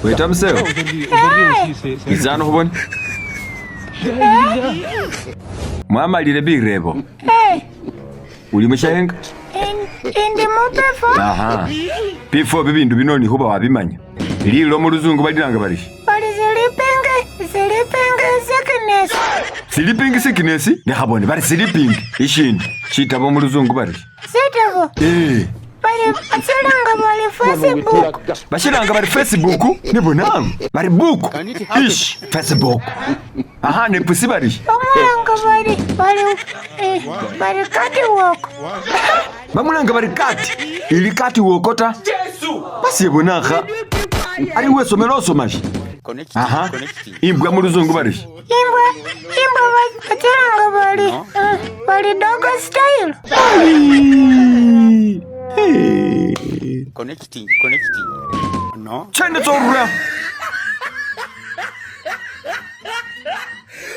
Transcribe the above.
Weta musewo, itsa ano khubone. Mwamalile birebo. Uli mushahenga? Indi mu P4. Aha. P4 bibindu bino ni khuba wabimanya. Lilo mu luzungu balilanga bari? Bari sleeping, sleeping sickness. Sleeping sickness? Nekhabone bari sleeping. Ishindi, shitabo mu luzungu bari? Shitabo? Eh. Bari bashilanga bari Facebook. Bashilanga bari Facebook? Nibonangu. Bari book. Ish, Facebook. Aha, ne pusi bari? Bamulanga bari, bari, eh, bari catwalk. Bamulanga bari cat. Ili cat walk ta. Basi ebonakha. Ali wesomela osomashi. Aha. Imbwa mu luzungu bari? Imbwa, imbwa bachilanga bari, eh, bari dog style. Chende tsorura.